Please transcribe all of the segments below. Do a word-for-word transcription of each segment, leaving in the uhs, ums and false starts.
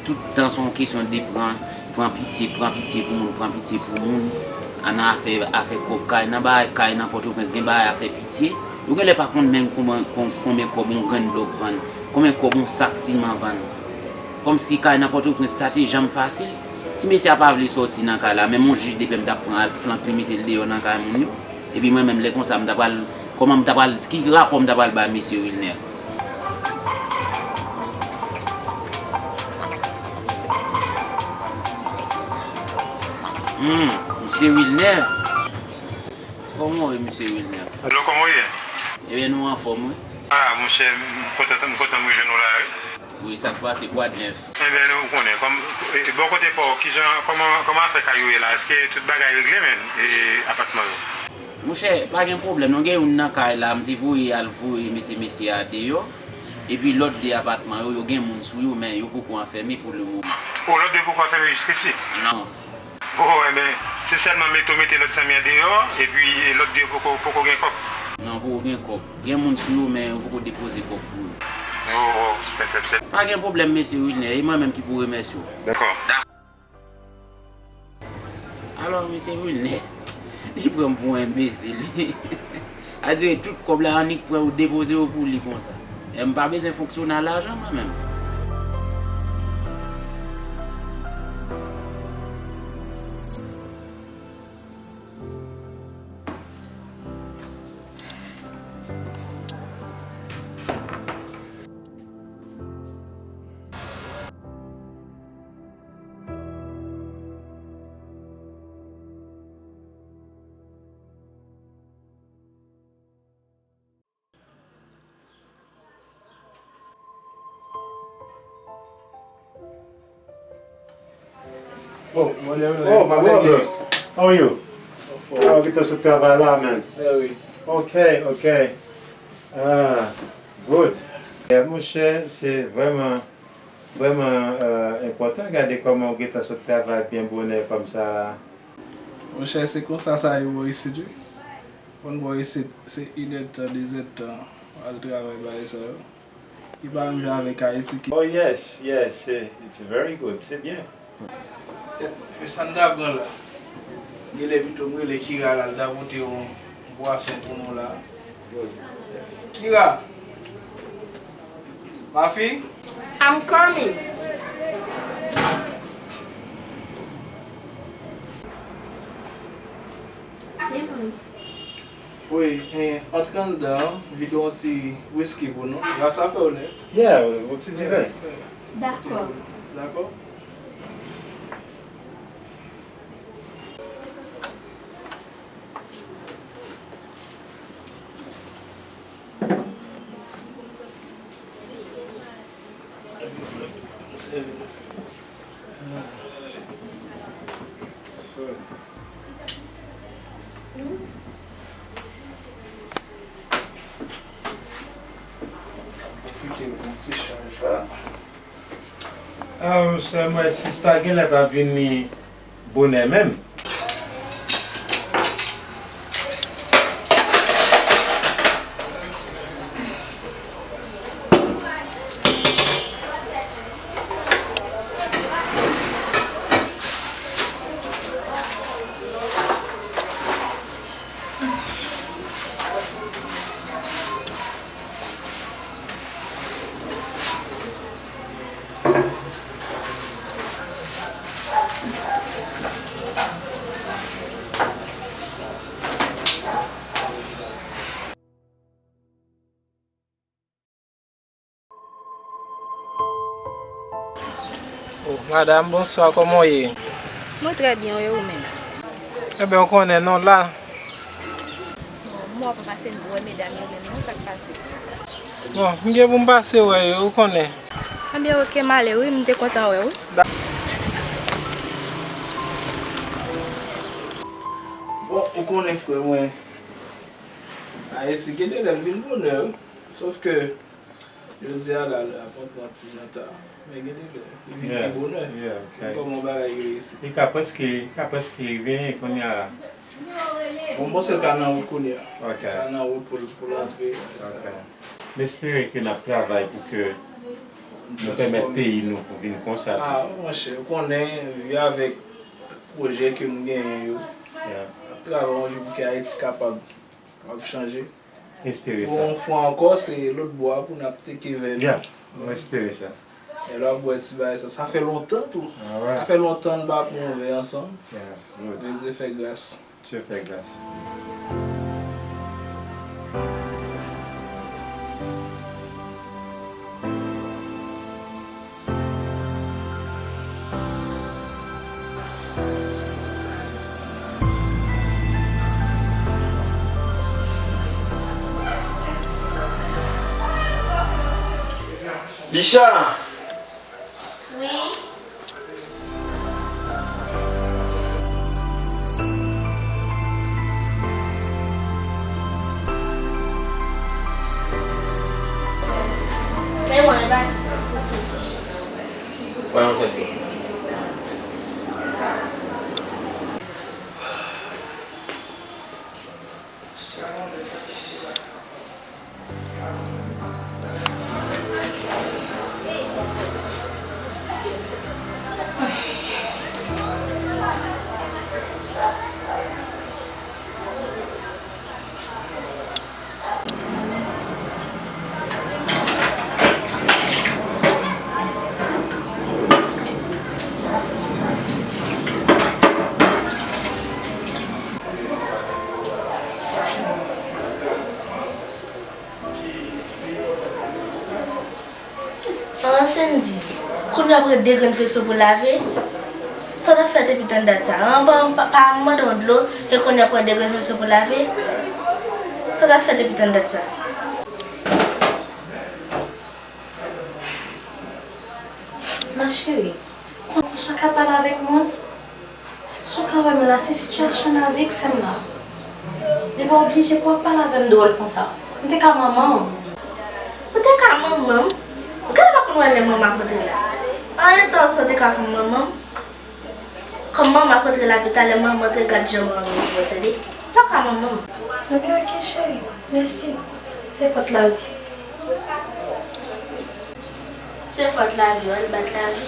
Tout tan se yon kesyon de pran, pran pitye, pran pitye pou moun, pran pitye pou moun. Nan afè, afè kòb kay, nan bagay kay nan Pòtoprens, gen bagay afè pitye. Yo genlè pa konn menm konbyen, kon-, konbyen kòb yon grenn blòk vann, konbyen kòb yon sak siman vann. Kòmsi kay nan Pòtoprens, sa te janm fasil. Si mesye a pa vle sòti nan kay la, menm yon jij de pè m t ap pran al flank li mete l deyò nan kay moun yo. Epi mwen menm, lè konsa, m ta pral, kòman m ta pral, ki rapò m ta pral bay mesye Wilner? Hmm, mesye Wilner. Kòman w ye, mesye Wilner? Hello, kòman w ye? Ebyen, nou anfòm, wi. Ah, monchè, m kontan, m kontan m rejwenn ou la, wi. Wi, sa k pase, kwa d nèf? Ebyen, ou konnen, kòm, e, bò kote pa w, kijan, kòman, kòman afè kay yo ye la? Èske tout bagay regle, menm, e, apatman yo? Monchè, pa gen pwoblèm, non, gen youn nan kay la, m te voye al voye mete mesye a deyò. Epi lòt de apatman yo, yo gen moun sou yo, men yo poko anfème pou le moman. O, lòt de poko anfème jiskisi? Non. O, enben, se sèlman mete w mete lòt zanmi an deyò, epi lòt de poko, poko gen kòb. Non, poko gen kòb. Gen moun sou yo, men yo poko depoze kòb pou yo. O, o, tèt, tèt, tèt. Pa gen pwoblèm, mesye Wilner, e mwen menm ki pou remèsye w. Dakò. Alò, mesye Wilner, li pran m pou yon enbesil. Adire tout kòb la annik pran yo depoze yo pou li konsa. E m pa bezwen fonksyonè a lajan mwen menm. Oh, my brother. How are you? Ah, w gentan sot travay la, man. Yeah, wi. Ok, ok. Ah, good. Yeah, monchè, se vrèman, vrèman, euh, enpòtan gade kòman w gentan sot travay byen bonè kòmsa. Monchè, se konsa sa ye bò isit, wi. Konn bò isit, se inèdtan, dezèdtan, al travay bagay sa yo. Li pa menm jan avèk Ayiti ki. Oh, yes, yes, eh, it's very good, se byen. E sa n ta pran la? Genlè pito m rele Kira la, l ta pote yon bwason pou nou la. Kira! Ma fille? I'm coming. Wi, eh, antre anndan, vide yon ti wiski pou nou. Gras a fè w nèt. Yeah, yon ti diven. Dakò. Dakò. Pwofite yon ti chanj la. Ah, monchè, m wè sista genlè pa vini bonè menm. Oh, madam, bonswa, kòman w ye? Mwen trè byen, e ou menm? Enben, w konnen, non, la. Bon, m wè w pa pase pou wè medam yo menm, non, sa k pase? Bon, m gen pou m pase wè yo, ou konnen. Enben, oke, m ale, wi, m te kontan wè w, wi. Da- Bon, ou konnen, frè mwen, Ayiti, gen de lè l vin bonè, wi. Sòf ke, jodi a la, l ap antre yon ti jan ta. Men gen de lè, li vin pi bonè. Yeah, ok. Kòman bagay yo ye isit? Li ka prèske, li ka prèske rive kounya la. Bon, m panse l ka nan wout kounya. Ok. L ka nan wout pou l, pou l antre. Ok. M espere ke n ap travay pou ke nou pèmèt peyi nou pou vin konsa tou. Ah, monchè, ou konnen, vi avèk pwojè ke m genyen yo, yeah, n ap travay yon jou pou ke Ayiti kapab, kapab chanje. Espere sa. Pou yon fwa ankò, se lòt bò a pou n ap teke vè nou. Yeah, mwen espere sa. E lè w ap bwè ti bagay sa, sa fè lontan tou. Ah ouais. Sa fè lontan n pa pran yon vè ansanm. Yeah, good. Bondye fè gras. Dye fè gras. Bicha! Wi. An, Sendy, kounye a pran de grenn feso pou lave? Sa w t ap fè depi tann dat sa? An, pa, pa, pa mande w dlo, e kounye a pran de grenn feso pou lave? Sa w t ap fè depi tann dat sa? Ma chérie, konn konsa w ka pale avèk moun? Si w ka wè m la, se sitiyasyon lavi k fè m la. Li pa oblije pou w ap pale avè m dwòl konsa. M te ka manman w. Ou te ka manman m? Ou genlè pa konn wè lè manman ap rantre la. Anyen tan sa w te ka konn manman m? Kòm manman ap rantre lapital, lè manman antre, gad jan manman ap rantre, tande. Ou pa ka manman m. Ebyen, oke, cheri. Mèsi. Se fòt lavi. Se fòt lavi, w al bat lavi.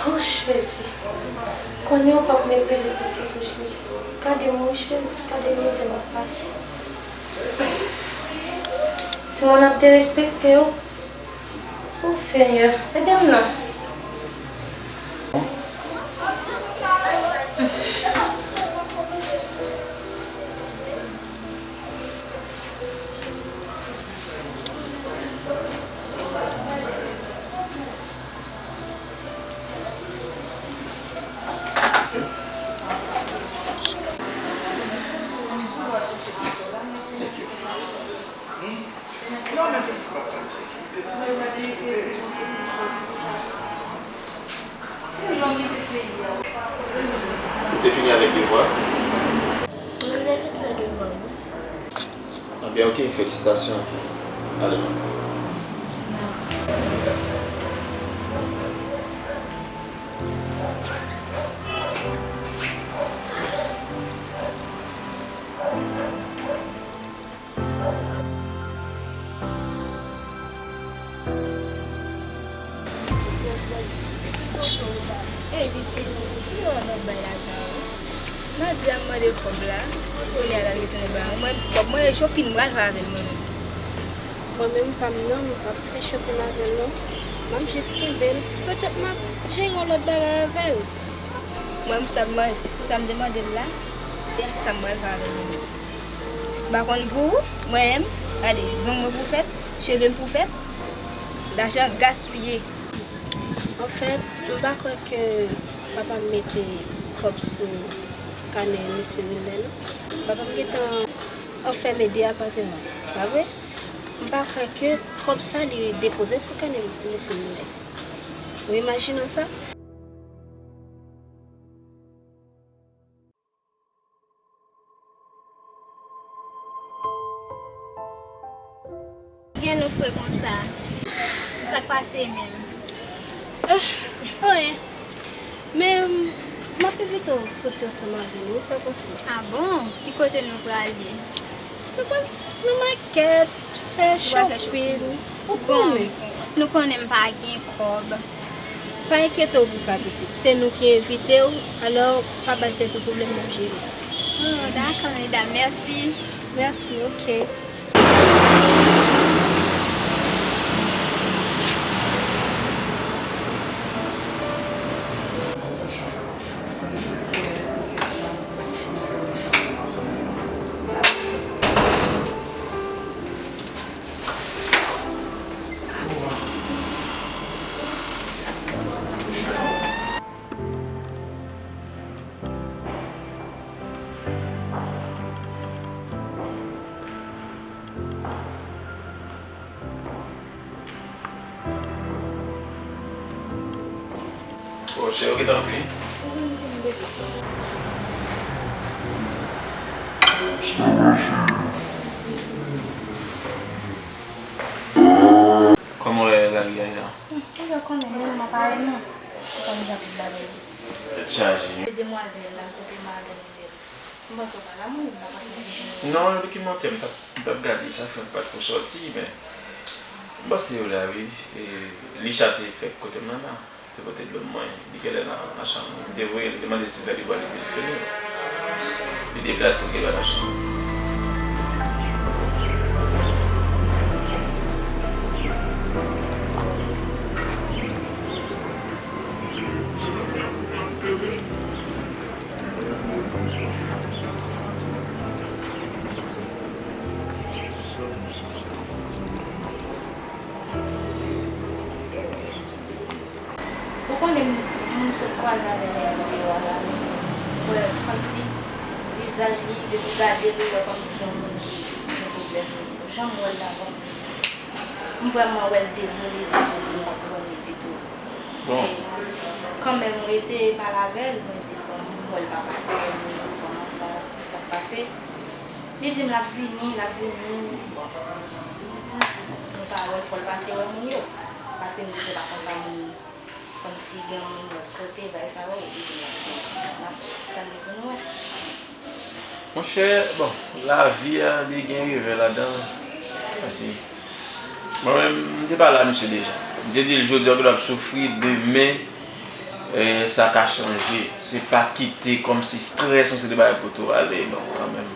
Oh, Jezi. Konnen w p ap meprize pitit ou, Jezi. Gade m wi, Jezi, gade mizè m ap pase. Timoun ap derespekte w. O Senyè, ede m non. Ou te fini avèk devwa? Mwen te fin fè devwa m wi. Anben, oke, felisitasyon. Ale non. Bay lajan wi. Madi a m mande l kòb la, kounye a l al retounen ba mwen. Mwen, kòb mwen e chopin m pral fè avè l mwen menm. Mwen menm pa m nan, m p ap fè chopin avè l non. M ap jis kenbe l. Petèt m ap jere yon lòt bagay avè l. Mwen, pou sa m, pou sa m te mande l la, se sa m pral fè avè l menm. M pa konn pou ou, mwen menm, gade, zong mwen pou fèt, cheve m pou fèt, lajan gaspiye. Anfèt, m pa kwè ke papa m mete kòb sou kanè mesye Wilner non. Papa m gentan anfème de apatèman, pa vre? M pa kwè ke kòb sa li depoze l sou kanè mesye Wilner. Ou imajine w sa? Gen nou fre konsa. Sa k pase menm? Ah, anyen. Men, m ap envite w soti ansanm avè nou, sa w panse? Ah bon? Ki kote nou prale? Nou pral nan makèt, fè chopin. Ou konnen. Nou konnen m pa gen kòb. Pa enkyete w pou sa, pitit. Se nou ki envite w, alò pa bay tèt ou pwoblèm, n ap jere sa. Oh, dakò, medam. Mèsi. Mèsi, oke. Bon, chè, yo gentan vini. Kòman w wè lari a ye la? Hmm, ou ja konnen, men mwen pa renmen. Ou konn jan tout bagay ye. Tèt chaje. Se demwazèl la, kote madanm li ye. M panse w pa la, mwen menm, m pa panse m te jwenn. Non, yon dokimantè m t ap, m t ap gade, sa fè m pa t ko sòti, men m panse yo la, wi. E, Licha te fèk kote m nan la. Te pote dlo mwen, li genlè nan, nan chanm li. M te voye l, m te mande si vè li bò, li te fini. Li deplase, li genlè nan chanm. Ou konnen m, m sot kwaze avè nèg yo deyò a la, men m wè kòmsi vizaj li, depi w gade l, ou wè kòmsi yon moun ki gen pwoblèm. Jan m wè l la, bon, m vrèman wè l dezole, dezole, m pa konprann li ditou. Bon. E kanmenm, mwen eseye pale avè l, mwen di l, bon, m wè l pa pase, mwen di l, kòman sa, sa k pase? Li di m l ap vini, l ap vini. Bon. Nou pa wè l, fò l pase wè moun yo. Paske m di l se pa konsa moun, kòmsi gen moun lòt kote, bagay sa yo, li di m l ap vini. N ap tann li pou nou wè. Monchè, bon, lavi a, li gen revè ladan l. Paske mwen menm, m te pale a misye deja. M te di l, jodi a w genlè ap soufri, demen, eh, sa ka chanje. Se pa kite kòmsi strès, yon seri de bagay pou tou ale, non, kanmenm.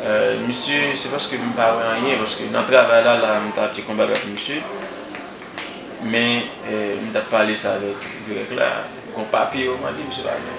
Eh, misye, se paske m pa wè anyen, paske nan travay la, la, m t ap tcheke yon bagay pou misye. Men, eh, m t ap pale sa avèk dirèk la. Gon papye yo mande, misye pa gen.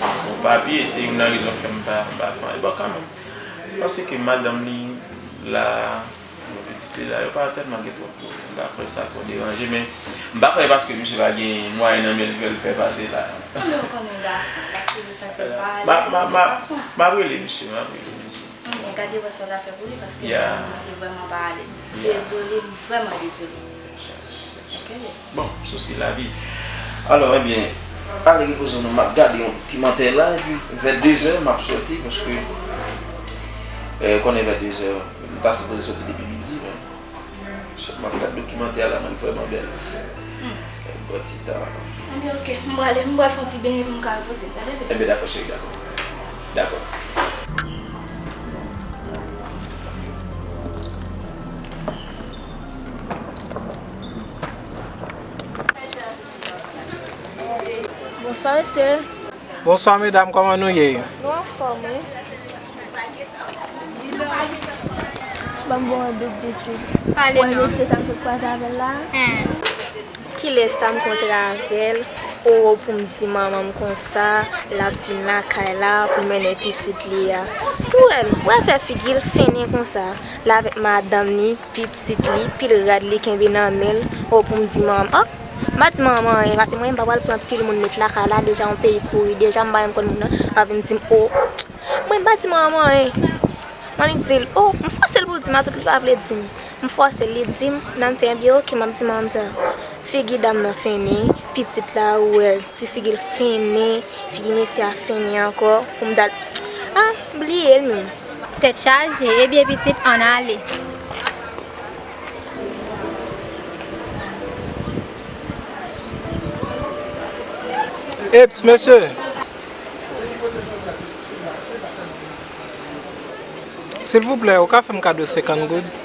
Gon papye, se youn nan rezon k fè m pa, m pa fè anyen. Bon, kanmenm, m panse ke madanm li la, bon, pitit li la, yo pa tèlman gen twòp pwoblèm. M pa kwè sa twò deranje, men m pa kwè paske misye pa gen mwayen nan men l, l fè l pè pase la. Anben, ou konnen gason, l ap toujou santi l pa alèz, de tout fason. M ap rele misye, m ap rele misye. Anben, gade wè sa w ka fè pou li, paske mwen menm, mwen se vrèman pa alèz. Dezole, m vrèman dezole. Ok. Bon, sousi lavi. Alò, ebyen, ale repoze w non, m ap gade yon dokimantè la, epi vè dezè, m ap sòti, paske, eh, konnen vè dezè, m ta sipoze sòti depi midi, men m ap gade dokimantè a la, mwen, l vrèman bèl. Hmm. Yon bon ti tan. Ebyen, ok. M prale, m pral fè yon ti benyen pou m ka repoze m. Tande byen? Ebyen, dakò, cheri, dakò. Dakò. Bonswa, mesye. Bonswa, medam, kòman nou ye? Nou anfòm, wi. Ban m ba w yon doub, pitit. Pale non. Wè mesye sa m sot kwaze avè l la? Kilè sa m kontre avè l? O, pou m di manman m konsa, l ap vin lakay la pou mennen pitit li a. Si w wè l, w wè fè figi l fennen konsa. L avèk madanm li, pitit li, pil rad li kenbe nan men l. O, pou m di manman m, o, m pa di manman m anyen, paske mwen menm m pa pral pran pil moun met lakay la, deja yon peyi kouri, deja m pa menm konn moun nan, l ap vin di m, o, mwen m pa di manman m anyen. Mwen li di l, o, m fòse l pou l di m a tout, li pa vle di m. M fòse l, li di m, nan m fè, ebyen, oke, m ap di manman m sa. Figi dam nan fennen, pitit la, ou wè l, ti figi l fennen, figi mesye a fennen ankò, pou m t al, a, bliye l menm. Tèt chaje, ebyen, pitit, ann ale. Eps, mesye! Silvouplè, ou ka fè m kado senkant goud?